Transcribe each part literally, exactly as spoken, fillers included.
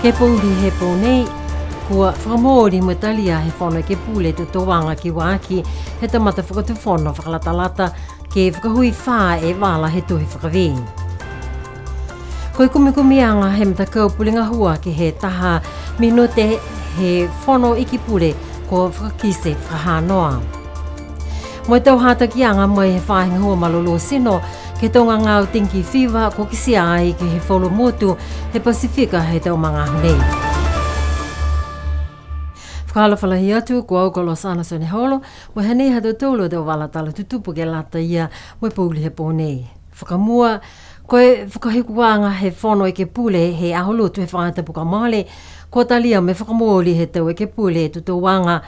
Ke pouli he pō nei, kua fakamooli mo e talia he Fono Ekepule e totouaga ke ua aki he tau matafakatufono fakalatalata ke fakahui fā e vala he tohi fakavē. Ko e kumikumiaga he matakau pule gahua ke he taha minute he Fono Ekepule kua fakakite fakahanoa. Mo e tau hatakiaga mai he faahi gahua malolō tino ke he tau gagao dengue fever kua kitia ai ke he falu motu he Pasifika he tau magaaho nei. Fakaalofa lahi atu, ko au ko Losana Soneholo, mo e hanei ha tautolu a tau vala tala tutupu ke lata ia mo e pouli he pō nei. Fakamua, ko e fakahikuaga he Fono Ekepule he Aho Lotu he faahi tapu kua mole, kua talia mo e fakamooli he tau ekepule e totouaga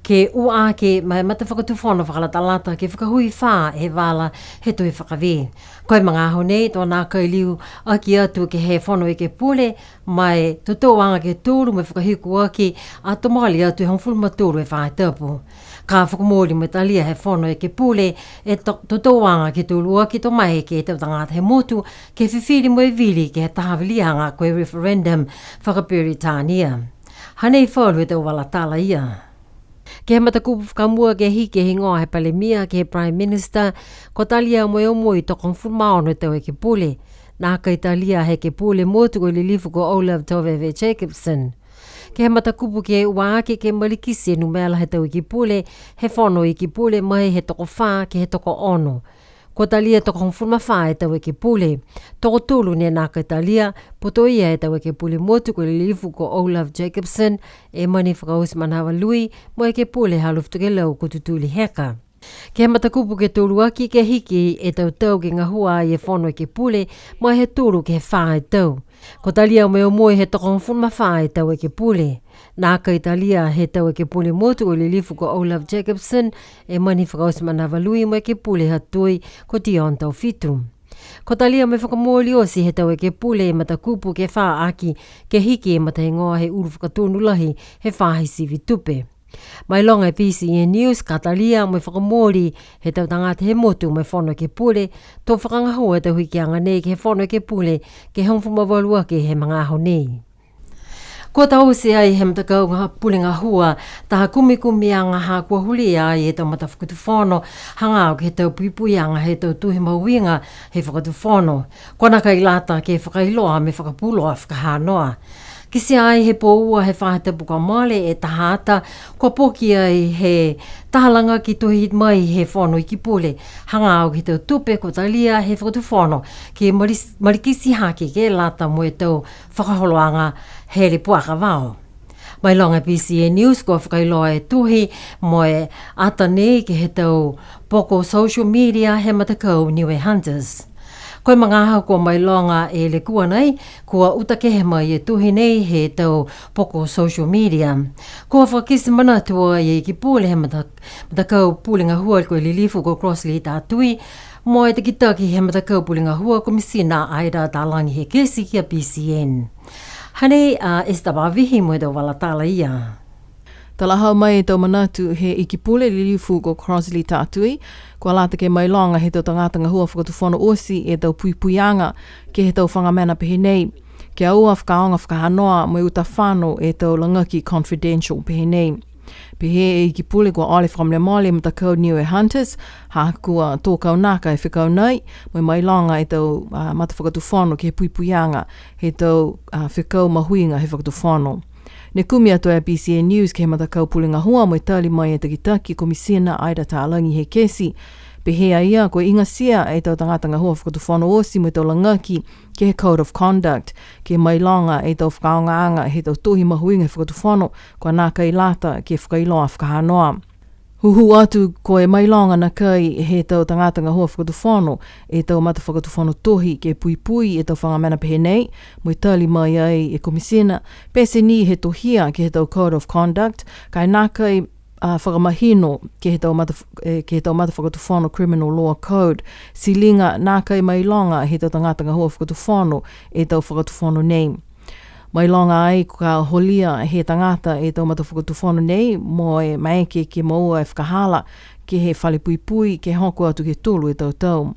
ke ua aki ma e matafakatufono fakalatalata ke fakahui fā e vala he tohi fakavē. Ko e magaaho nei, to nākai liu aki atu ke he Fono Ekepule, ma e totouaga ke tolu mo e fakahiku aki, ato mole atu e hogofulu ma tolu e faahi tapu. Ka fakamooli mo e talia he Fono Ekepule e to-, totouaga ke tolu aki to maeke e tau tagata he motu ke fifili mo e vili ke he taha viliaga ko e referendum fakaperitania. Hanei falu he tau vala tala ia. Ke he matakupu fakamua ke hiki e higoa he Palemia ke he Prime Minister, kua talia mo e omoi tokohogofulu ma ono e tau ekepule. Nākai talia he ekepule motu ko e lilifu ko Olaf Toveve Jacobsen. Ke he matakupu ke ua aki ke malikiti e numela he tau ekepule he Fono Ekepule mai he tokofā ke he tokoono. Kua talia tokohogofulu ma fā e tau ekepule. Tokotolu ne nākai talia, putoia e tau ekepule motu ko e lilifu ko Olaf Jacobsen, Emani Fakaotimanava Lui, mo e ekepule ha Alofi Tokelau ko Tutuli Heka. Ke he matakupu ke tolu aki ke hiki e tau tau ke gahua ai e Fono Ekepule, mai he tolu ke he fā e tau. Kua talia mo e omoi he tokohogofulu ma fā e tau ekepule. Nākai talia he tau ekepule motu ko e lilifu ko Olaf Jacobsen, Emani Fakaotimanava Lui mo e ekepule ha Toi ko Dion Taufitu. Kua talia mo e fakamooli oti he tau ekepule e matakupu ke fā aki ke hiki e matahigoa he ulu fakatonu lahi he faahi sivi tupe. Mailoga e BCN News ka talia mo e fakamooli he tau tagata he motu mo e Fono Ekepule, to fakagahua e tau hikiaga nei ke he Fono Ekepule ke hogofulu ma valu aki he magaaho nei. Kua taute ai he matakau ga-, pule gahua taha kumikumiaga ha kua holia ai e tau matafakatufono hagaao ke he tau puipuiaga he tau tohi mahuiga he fakatufono. Kua nākai lata ke fakailoa mo e fakapuloa fakahanoa. Kitia ai he pō ua he faahi tapu kua mole e taha ata, kua poki ai he taha lagaki tohi mai he Fono Ekepule hagaao ke he tau tupe kua talia he fakatufono ke mali-, malikiti hake ke lata mo e tau fakaholoaga he le puaka vao. Mailoga e BCN News kua fakailoa e tohi mo e ata nei ke he tau poko social media he matakau Niue Hunters. Ko e magaaho kua mailoga e lekua nei, kua uta kehe mai e tohi nei he tau poko social media. Kua fakakite manatu ai e Ekepule he mata-, matakau pule gahua ko e lilifu ko Crossley Tatui, mo e takitaki he matakau pule gahua Komisina Ida Talagi Hekesi ki a BCN. Hanei a Esther Vavihi mo e tau vala tala ia. Talahau mai e tau manatu he Ikipule lilifu ko Crossley Tatui, kua lata ke mailoga he tau tagata gahua fakatufono oti e tau puipuiaga ke he tau faga mena pehē nei, ke aua fakaaoga fakahanoa mo e uta fano e tau lagaki confidential pehē nei. Pehē e Ikipule kua ole fakamolemole e matakau Niue Hunters, ha kua tō kaunaka e fekau nei, mo e mailoga e tau, a, matafakatufono ke he puipuiaga he tau, a, fekau mahuiga he fakatufono. Ne kumi atu e BCN News ke he matakau pule gahua mo e tali mai e takitaki Komisina Ida Talagi Hekesi. Pehē a ia, kua igatia e tau tagata gahua fakatufono oti mo e tau lagaki ke he Code of Conduct, ke mailoga e tau fakaaogaaga he tau tohi mahuiga he fakatufono, kua nākai lata ke fakailoa fakahanoa. Hūhū atu ko e mailoga nākai he tau tagata gahua fakatufono e tau matafakatufono tohi ke puipui e tau faga mena pehē nei, mo e tali mai ai e Komisina, pete ni he tohia ke he tau Code of Conduct, ka e nākai, a, fakamahino ke he tau mata-, e, ke he tau matafakatufono Criminal Law Code. Ti liga nākai mailoga he tau tagata gahua fakatufono e tau fakatufono nei. Mailoga ai ka holia he tagata e tau matafakatufono nei mo e maeke ke moua e fakahala ke he fale puipui ke hoko atu ke tolu e tau tau.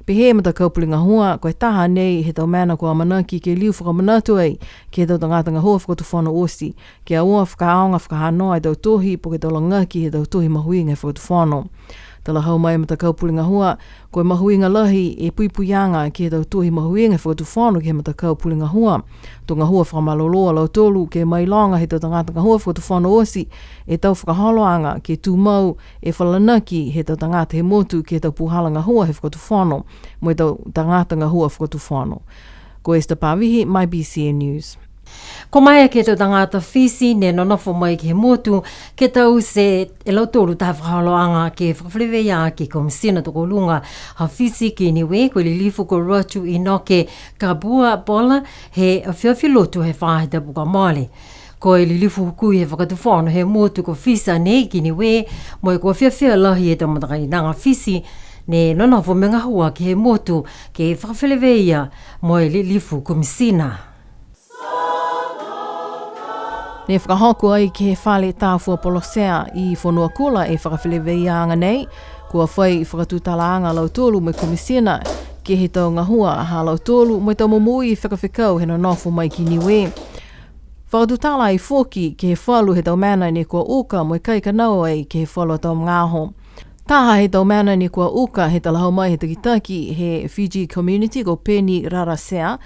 Pehē e matakau pule gahua, ko e taha nei he tau mena kua amanaki ke liu fakamanatu ai ke he tau tagata gahua fakatufono oti, ke aua fakaaoga fakahanoa e tau tohi po ke tau lagaki he tau tohi mahuiga he fakatufono. Talahau mai e matakau pule gahua, ko e mahuiga lahi e puipuiaga ke he tau tohi mahuiga he fakatufono ke he matakau pule gahua. To gahua fakamalolō a lautolu ke mailoga he tau tagata gahua fakatufono oti e tau fakaholoaga ke tumau e falanaki he tau tagata he motu ke he tau puhala gahua he fakatufono mo e tau tagata gahua fakatufono. Ko Esther Pavihi, mai B C N News. Kua maeke e tau tagata Fisi ne nonofo mai ke he motu ke taute e lautolu taha fakaholoaga ke fakafeleveia aki e Komisina Tokoluga ha Fisi ki Niue, ko e lilifu ko Ratu Inoke Kabua Pola, he afiafi Lotu he faahi tapu kua mole. Ko e lilifu hukui he fakatufono he motu ko Fisi nei ki Niue, mo e kua fiafia lahi e tau matakainaga Fisi ne nonofo mo e gahua ke he motu ke fakafeleveia mo e lilifu Komisina. Ne fakahoko ai ke he fale tā fua polosea i Fonuakula e fakafeleveiaaga nei, kua fai fakatutalaaga a lautolu mo e Komisina ke he tau gahua ha lautolu mo e tau momoui fekafekau he nonofo mai ki Niue. Fakatutala ai foki ke he falu he tau mena ne kua uka mo e kaikanau ai ke he falu a tau magaaho. Taha he tau mena ne kua uka he talahau mai he takitaki he Fiji Community ko Penny Rarasea,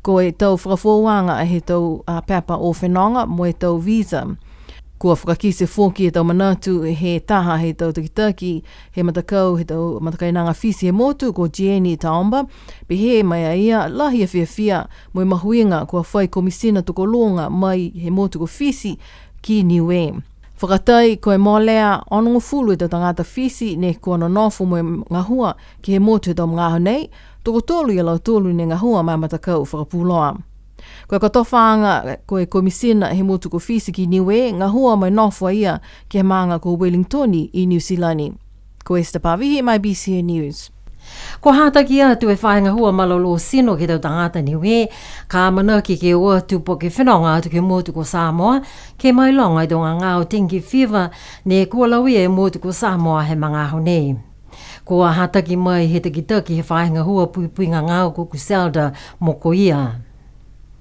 ko e tau fakafoouaga he tau, a, pepa o fenoga mo e tau visa. Kua fakakite foki e tau manatu he taha he tau takitaki he matakau he tau matakainaga Fisi he motu ko Jenny Taomba, pehē mai a ia lahi e fiafia mo e mahuiga kua fai Komisina Tokoluga mai he motu ko Fisi ki Niue. Fakatai ko e molea onogofulu e tau tagata Fisi ne kua nonofo mo e gahua ke he motu he tau magaaho nei, tokotolu ia lautolu ne gahua ma e matakau fakapuloa. Ko e kotofaaga ko e Komisina he motu ko Fisi ki Niue, gahua mo e nofo a ia ke he maaga ko Wellington i Niu Silani. Ko Esther Pavihi, mai B C N News. Kua hataki atu e faahi gahua malolō tino ke he tau tagata Niue, ka amanaki ke o atu po ke fenoga atu ke he motu ko Samoa, ke mailoga e tau gagao dengue fever, ne kua lauia e motu ko Samoa he magaaho nei. Kua hataki mai he takitaki he faahi gahua puipui gagao ko Griselda Mokoia.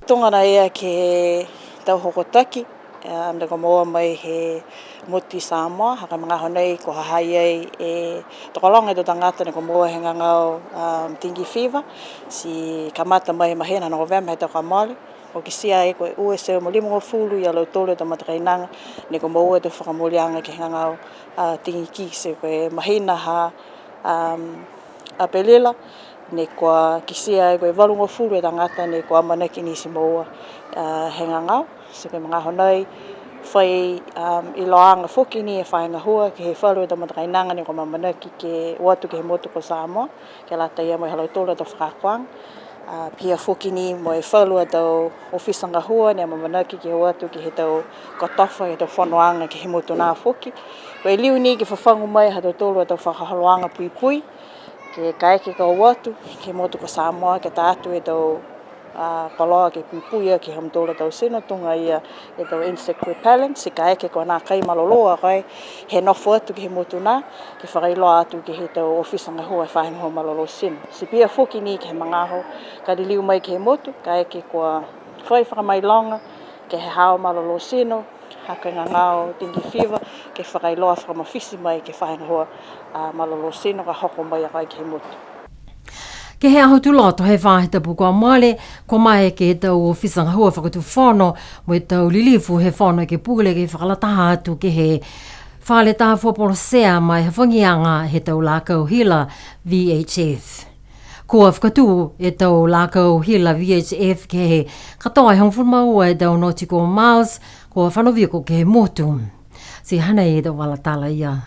Tuga na ia ke he tau hokotaki, a, ne kua moua mai he motu i Samoa, ha ko e magaaho nei kua ha ha i ai e tokologa e tau tagata ne kua moua he gagao, a, dengue fever, ti kamata mai he mahina Novema he tau kua mole. Kua kitia ai ko e ua e teau mo limagofulu ia lautolu e tau matakainaga ne kua moua e tau fakamooliaga ke he gagao, a, dengue, ti ko e mahina ha, um, Apelila, ne kua kitia ai ko e valugofulu e tagata ne kua amanaki ni ti moua, a, he gagao. Ti ko e magaaho nei, fai, um, iloaaga foki ni e faahi gahua ke he falu e tau matakainaga ne kua amanaki ke o atu ke he motu ko Samoa, ke lata ia mo e ha lautolu a tau fakaakoaga. A, pihia foki ni mo e falu a tau ofisa gahua ne amanaki ke o atu ke he tau kotofa, ke he tau fonoaga ke he motu nā foki. Ko e liu ni ke fafagu mai ha tautolu a tau fakaholoaga puipui, ke kaeke ke o atu ke he motu ko Samoa, ke ta atu e tau, a, koloa ke puipui aki ha mutolu a tau tino, tuga ia e tau insect repellent, ti kaeke kua nākai malolō a koe he nofo atu ke he motu nā, ke fakailoa atu ke he tau ofisa gahua he faahi gahua malolō tino. Ti pihia foki ni ke he magaaho ka liliu mai ke he motu, kaeke kua fai fakamailoga ke he haau malolō tino, ha ko e gagao dengue fever, ke fakailoa fakamafiti mai ke he faahi gahua, a, malolō tino ka hoko mai a koe ke he motu. Ke he aho Tuloto he faahi tapu kua mole, kua maeke e tau ofisa gahua fakatufono mo e tau lilifu he Fono Ekepule ke fakalataha atu ke he fale tā fua polosea ma e hafagiaga he tau lakau hila V H F. Kua fakatū e tau lakau hila V H F ke he katoa e hogofulu ma ua e tau nautical miles, kua fano viko ke he motu. Ti hanei e tau vala tala ia.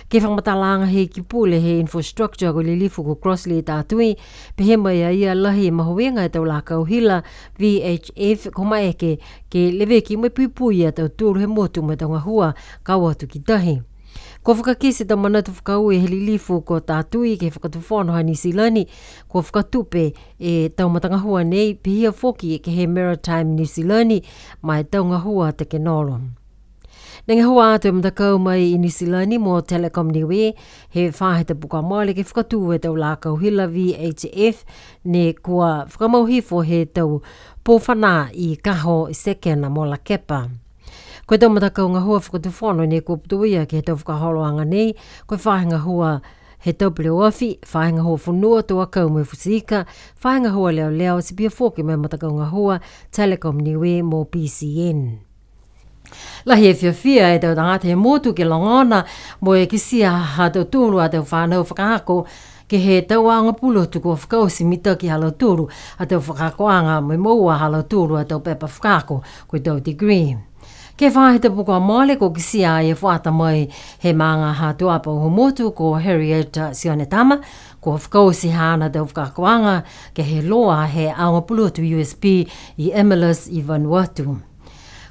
Ke he fakamatalaaga he Iki Pule he Infrastructure ko e lilifu ko Crossley Tatui, pehē mai a ia lahi e mahuiga e tau lakau hila V H F kua maeke ke leveki mo e puipui a tautolu he motu mo e tau gahua ka o atu ki tahi. Kua fakakite e tau manatu fakaaue he lilifu ko Tatui ke he Fakatufono ha Niu Silani, kua fakatupe e tau matagahua nei, pihia foki ke he Maritime Niu Silani, ma e tau gahua tekenolo. Ne gahua atu e matakau mai i Niu Silani mo Telecom Niue, he faahi tapu kua mole ke fakatū e tau lakau hila V H F, ne kua fakamau hifo he tau pō fanā i Kaho, Sekena mo Lakepa. Ko e tau matakau gahua fakatufono ne kua putoia ke he tau fakaholoaga nei, ko e faahi gahua he tau peleoafi, faahi gahua fonua, tau akau mo e futi ika, faahi gahua leoleo, ti pihia foki mo e matakau gahua Telecom Niue mo B C N. Lahi e fiafia e tau tagata he motu ke logona mo e kitia ha tautolu a tau fanau fakaako ke he tau aoga pulotu kua fakaoti mitaki ha lautolu a tau fakaakoaga mo e moua ha lautolu a tau pepa fakaako, ko e tau degree. Ke he faahi tapu kua mole kua kitia e fuata mai he maaga ha Tuapa Uhomotu ko Harriet Sionetama, kua fakaoti haana tau fakaakoaga ke he loa he aoga pulotu U S P i Emalus i Vanuatu.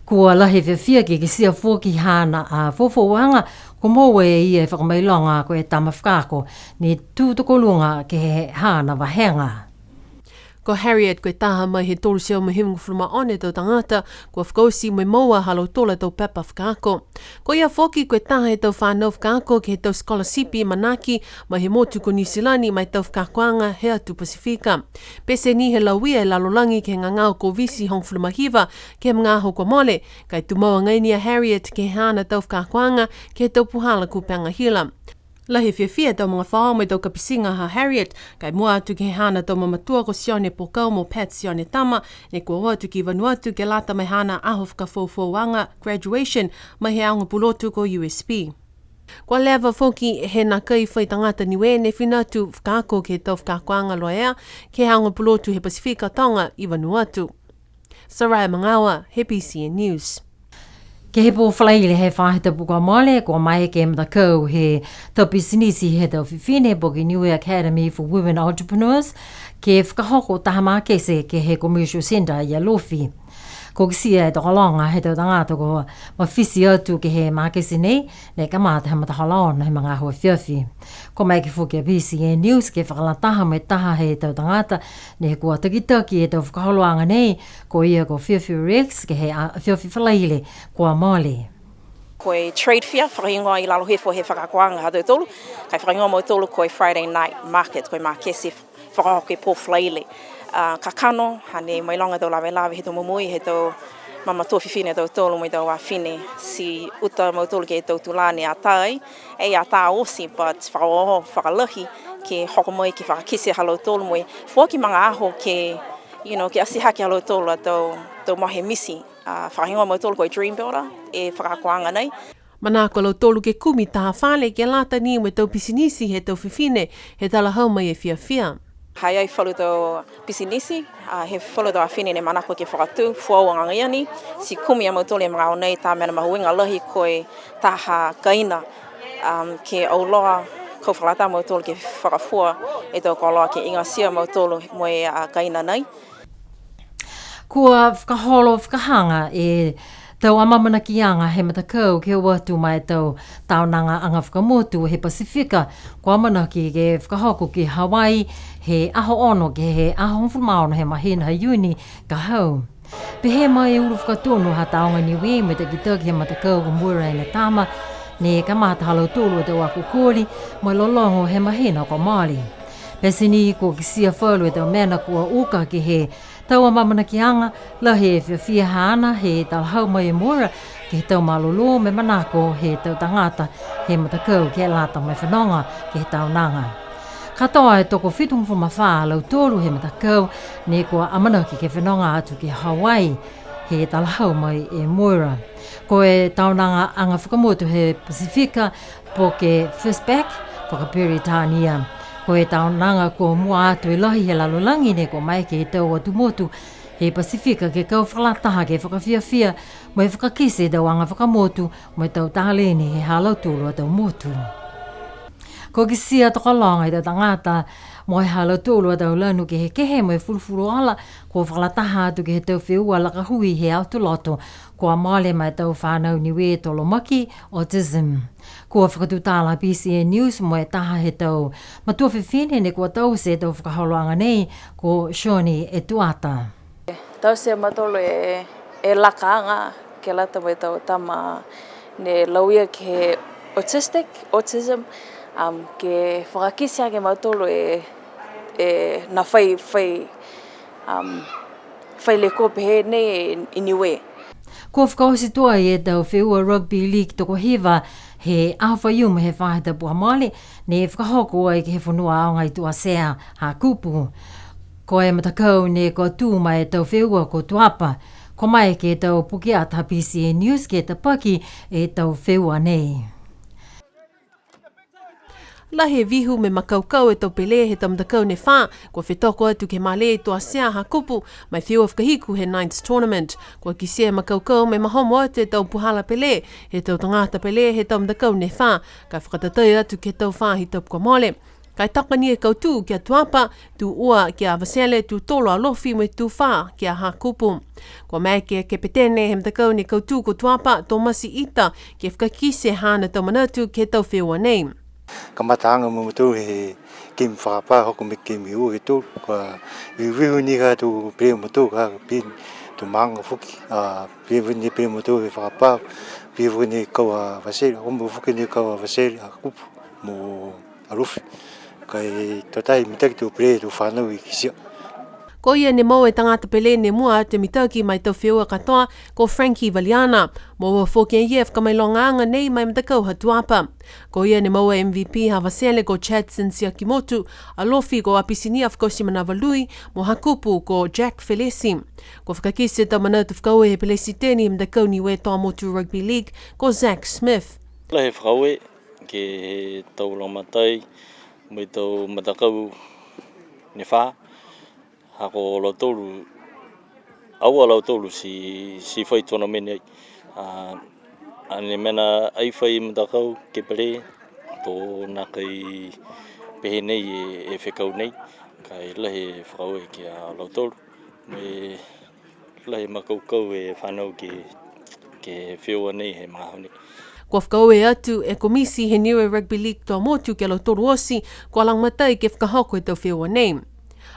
Kua lahi e fiafia ke kitia foki haana a foufouaga, kua moua e ia e fakamailoga ko e tama fakaako ne tū tokoluga ke he haana vahega. Ko Harriet ko e taha mai he tolu e teau mo e hivagofulu ma ono e tau tagata kua fakaoti mo e moua ha lautolu a tau pepa fakaako. Ko ia foki ko e taha he tau fanau fakaako ke he tau scholarship manako mai he motu ko Niu Silani ma e tau fakaakoaga he atu Pasifika. Pete ni he lauia e lalolagi ke he gagao Koviti hogofulu ma hiva ke he magaaho kua mole, ka e tumau agaia ni a Harriet ke he haana tau fakaakoaga ke he tau puhala kupega hila. Lahi e fiafia e tau magafaoa mo e tau kapitiga ha Harriet, ka e mua atu ke he haana tau mamatua ko Sione Pokau mo Pat Sionetama, ne kua o atu ki Vanuatu ke lata mo e haana aho fakafoufouaga, graduation, mai he aoga pulotu ko U S P. Kua leva foki he nākai fai tagata Niue ne fina atu fakaako ke he tau fakaakoaga loea ke he aoga pulotu he Pasifika Toga i Vanuatu. Sarai Magaoa, he B C N News. Ke he pō Falaile he faahi tapu kua mole, kua maeke e matakau he tau pisinisi he tau fifine po ke Niue Academy for Women Entrepreneurs ke fakahoko taha makete ke he Commercial Centre i Alofi. Kua kitia e tokologa he tau tagata kua mafiti atu ke he makete nei, ne kamata he matahola ono he magaaho afiafi. Kua maeke foki a B C N News ke fakalataha mo e taha he tau tagata ne kua takitaki e tau fakaholoaga nei, ko ia ko Fiafi Rex, ke he a-, afiafi Falaile kua mole. Ko e trade fair, fakahigoa i lalo hifo he fakaakoaga ha tautolu, ka e fakahigoa mautolu ko e Friday night market, ko e makete fakahoko he pō Falaile. A, kakano, hane mailoga e tau lavelave he tau momoui he tau mamatua fifine ha tautolu mo e tau afine, ti uta mautolu ke he tau tulā ne ata ai, e ata oti, but fakaohooho fakalahi ke hoko mai ke fakakite ha lautolu mo e foaki magaaho ke, you know, ke ati hake ha lautolu a tau, tau mohe miti. A, fakahigoa mautolu ko e Dream Builder e fakaakoaga nei. Manako a lautolu ke kumi taha fale ke lata ni mo e tau pisinisi he tau fifine he talahau mai e fiafia. Ha i ai falu tau pisinisi, a, he falu tau afine ne manako ke fakatū, foou agaia ni, ti kumi a mautolu he magaaho nei, taha mena mahuiga lahi ko e taha kaina, um, ke auloa, kau fakalataha mautolu ke fakafua e tau koloa ke igatia mautolu mo e, a, kaina nei. Kua fakaholo fakahaga e tau amaamanakiaga he matakau ke o atu ma e tau taonaga aga fakamotu he Pasifika, kua amanaki ke fakahoko ki Hawaii he aho ono ke he aho hogofulu ma ono he mahina ha Iuni ka hau. Pehē mai e ulu fakatonu ha Taoga Niue mo e takitaki he matakau ko Moira Enetama, ne kamata ha lautolu a tau ako koli mo e lologo he mahina kua mole. Pete ni kua kitia falu e tau mena kua uka ke he tau amaamanakiaga, lahi e fiafia haana he talahau mai e Moira ke he tau malolō mo e manako he tau tagata he matakau ke lata mo e fenoga ke he taonaga. Katoa e toko fitugofulu ma fā a lautolu he matakau ne kua amanaki ke fenoga atu ki Hawaii, he talahau mai e Moira. Ko e taonaga aga fakamotu he Pasifika, po ke FISPAC, fakaperitania. Ko e taonaga kua mua atu e lahi he lalolagi ne kua maeke e tau atu motu he Pasifika ke kau fakalataha ke fakafiafia mo e fakakite e tau aga fakamotu mo e tau taleni he ha lautolu a tau motu. Kua kitia tokologa e tau tagata mo e ha lautolu a tau lanu kehekehe mo e fulufuluola, kua fakalataha atu ke he tau feua laka hui he Aho Tuloto, kua mole ma e tau fanau Niue tolomaki, autism. Kua fakatutala B C N News mo e taha he tau matua fifine ne kua taute e tau fakaholoaga nei, ko Shoni Etuata. Taute e mautolu e, e lakaaga ke lata mo e tau tama Ne lauia ke he autistic, autism, um, ke fakakite aki e mautolu e, e na fai, fai, um, fai lekua pehē nei i Niue. Kua fakaoti tuai e tau feua Rugby League tokohiva he aho Faiumu he faahi tapu kua mole, ne fakahoko ai ke he fonua aoga i Tuatea, Hakupu. Ko e matakau ne kua tū ma e tau feua ko Tuapa. Kua maeke e tau pukeata ha BCN News ke tapaki e tau feua nei. Lahi e vihu mo e makaukau e tau pele he tau matakau ne fā, kua fetoko atu ke he malē i Tuatea, Hakupu, ma e feua fakahiku he Nines Tournament. Kua kitia e makaukau mo e mahomo atu e tau puhala pele he tau tagata pele he tau matakau ne fā, ka fakatatai atu ke he tau faahi tapu kua mole. Ka e taka ni e kautū ki a Tuapa, tū ua ki a Avatele, tū tolu a Alofi, mo e tū fā ki a Hakupu. Kua maeke e kepetene he matakau ne kautū ko Tuapa, Tomasi Ita, ke fakakite haana tau manatu ke he tau feua nei. Kamataaga mo mautolu he kemi fakapā, hoko mo e kemi ua ke tolu, kua vihuvihu ni ka tau pele mautolu ka pini, tau maaga foki, a, pele ni pele mautolu he fakapā, pele foki ni kau a Avatele, hoko mo foki ni kau a Avatele, Hakupu mo Alofi. Ka e tokotaha mitaki tau pele tau fanau i kitia. Ko ia ne moua e tagata pele ne mua atu e mitaki ma e tau feua katoa, ko Frankie Valiana. Moua foki e ia e fakamailogaaga nei ma e matakau ha Tuapa. Ko ia ne moua e MVP ha Avatele ko Chadson Siakimotu, Alofi ko Apisinia Fakaotimanava Lui, mo Hakupu ko Jack Felesi. Kua fakakite e tau manatu fakaaue he Pelesiteni he matakau Niue Toa Motu Rugby League, ko Zack Smith. Lahi e fakaaue ke he tau lagomatai mo e tau matakau ne fā, ha ko lautolu, aua lautolu ti, ti fai tournament ai. A, a ne mena ai fai matakau ke pele, to nākai pehē nei e, e fekau nei, ka e lahi e fakaaue ki a lautolu, mo e lahi e makaukau e fanau ke, ke feua nei he magaaho nei. Kua fakaaue atu e komiti he Niue Rugby League Toa Motu ki a lautolu oti, kua lagomatai ke fakahoko e tau feua nei.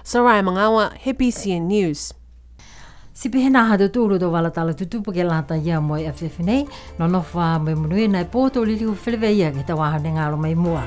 Sarai Magaoa, he BCN News. Ti pihia ha tautolu a tau vala tala tutupu ke lata ia mo e afiafi nei, nonofo ā mo e monuina e pō, to liliu feleveia ke he tau aho ne galo mai mua.